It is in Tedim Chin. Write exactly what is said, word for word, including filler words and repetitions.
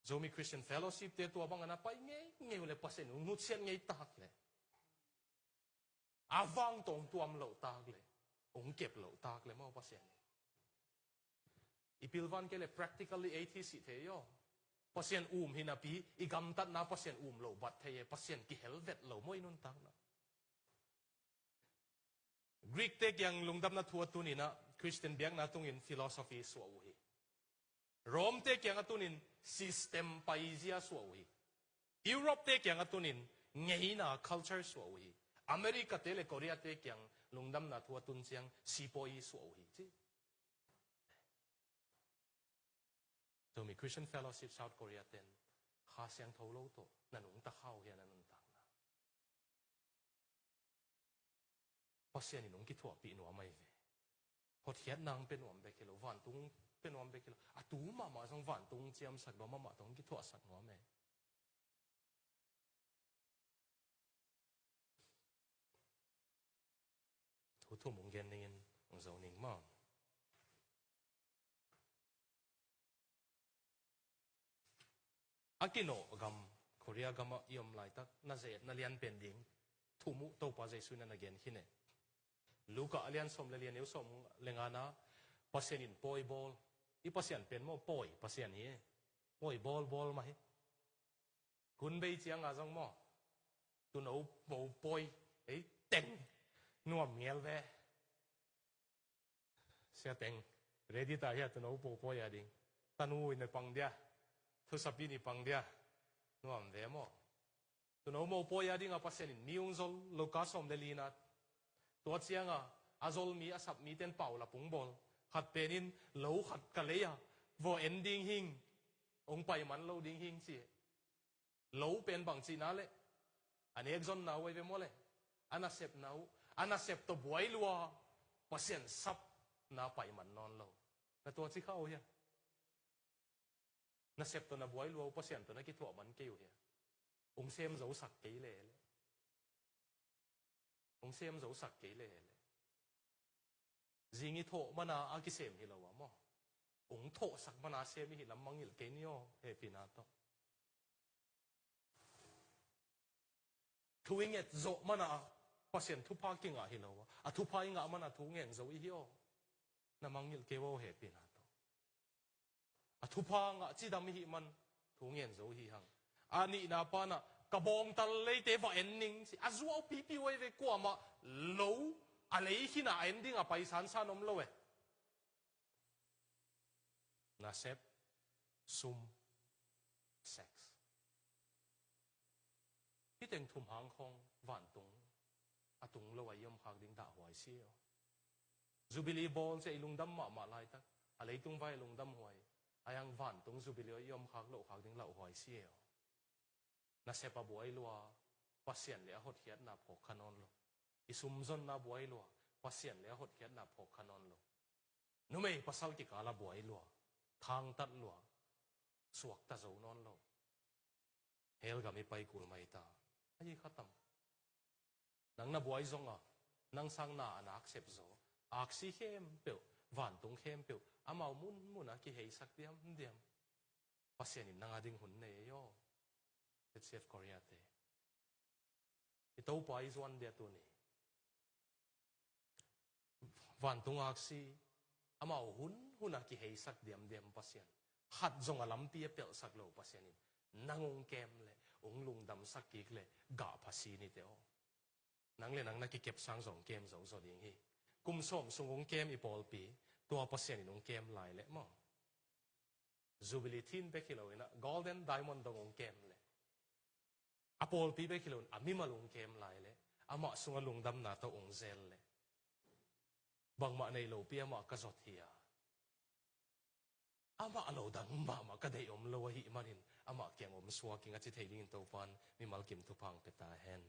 Zomi Christian Fellowship te tua bang a na pai ngeingei uh le Pasian in hong nusiat ngei tak le, a vang tawh hong tuam loh tak le, hong kep loh tak le maw Pasian in. I pilvan kei le practically atheist i thei aw. Pasian um hi napi, i gamtatna Pasian um lo bat thei e, Pasian kihel vet lo maw i nuntakna. Greek te kiang lungdamna thu a tun in ah Christian biakna tungin philosophy suah uh hi. Rome te kiang a tunin system paizia suah uh hi. Europe te kiang a tunin ngeina culture suah uh hi. America te le Korea te kiang lungdamna thu a tun ciang sipawi suah uh hi ci. Zomi Christian Fellowship South Korea ten Kha Siangtho lo tawh na nungta kha uh hia na nuntakna? Pasian in hong kithuahpih nuam ahi ve. Hotkhiatna hong pia nuam bek hi lo, vantung hong pia nuam bek hi lo, a tu mahmah zong vantung hong ciamsak lua, mahmah tawh hong kithuahsak nuam e. Thu thum hong gen dingin hong zo ning maw. A kinawh gam, Korea gamah i om laitak na ze-etna lianpen ding thum uh Topa Jesu in a na gen khin e. Luka a lian sawm le li, a neu sawm le ngana, Pasian in pawi bawl. I Pasian pen maw pawi Pasian hi e. Pawi bawl bawl mah hi. Hun bei cianga zong maw, tuuno mo pawi, ei teng, nuam ngel ve. Sia teng, ready ta hia tuuno mo pawi a ding? Tanu in a pang dia, thusapi in i pang dia, nuam ve maw. Tuuno mo pawi a dinga Pasian in mi hong zol, Luka sawm le lina. Tua cianga a zol mi, a sap miten paulap hong bawl. Khat pen in lo khat ka lei a, vua en ding hing, hong pai man lo ding hing ci. Lo pen bang cihna le, a nek zonna uh ahi ve maw le, a nasepna uh, a nasep tawh buai lua, Pasian sapna pai man nawn lo. Na tua ci kha uh hia? Nasep tawh na buai lua uh, Pasian tawh na kithuah man kei uh hia? Hong sem zosak kei lele. Hong sem zosak kei lele. Zing i thawh mana a kisem hi lo a maw. Hong thawhsak mana sem i hi lam mangngilh kei ni aw, hehpihna tawh. Thu i nget zawh mana a Pasian thupha kingah hi lo a, a thupha i ngah mana thu ngen zo i hi aw. Na mangngilh kei aw, hehpihna tawh. A thupha ngah cidam i hih man thu ngen zo i hi hang. A nihna panah ka bawngtal leite va en ning ci, a zuau pipi uh ahi ve, kuamah lo a lei khinah a en dingah pai sansan om lo e. Nasep, sum, sex. Hih teng thum hang khawng vantung a tung lo a i om khak ding dahhuai si aw. Jubilee bawl ciah i lungdam mahmah laitak, a leitung vai a lungdam huai, a hang vantung Jubilee i om khak loh khak ding lauhuai si aw. Nasep a buai lua, Pasian le a hotkhiatna phawk kha nawn lo. I sumzonna buai lua, Pasian le a hotkhiatna phawk kha nawn lo. Numei pasal kikala buai lua, thangtat lua, suakta zo nawn lo. Hell gam i pai kul mai ta. Ahi khatam. Nang na buai zonga, nang sang na a nak sep zaw, aksi khempeuh, vantung khempeuh, amau munmun a kiheisak diamdiam. Pasian in nang a ding hun nei ei aw. H C F Korea te, i Topa i zuan dia tuni. Vantung aksi, amau hunhun a kiheisak diamdiam Pasian, khat zong a lampi a pelhsak lo Pasian in nang hong kem le hong lungdamsak kik le gah pha si ni te aw. Nang le nang na kikep sang zong kem zozo ding hi. Kum sawm sung hong kem i pawlpi, tua Pasian in hong kem lai le maw. Jubilee thin bek hi lo in ah, golden diamond dong hong kem le, a pawlpi bek hi lo in a mimal hong kem lai le, amah sungah lungdamna tawh hong zel le, bangmah nei lopi amah ka zot hi a, amah lo dang mahmah ka deih om lo ahih manin amah kiang om suak ing a ci thei dingin Topan mimal kim thupha hong pia ta hen.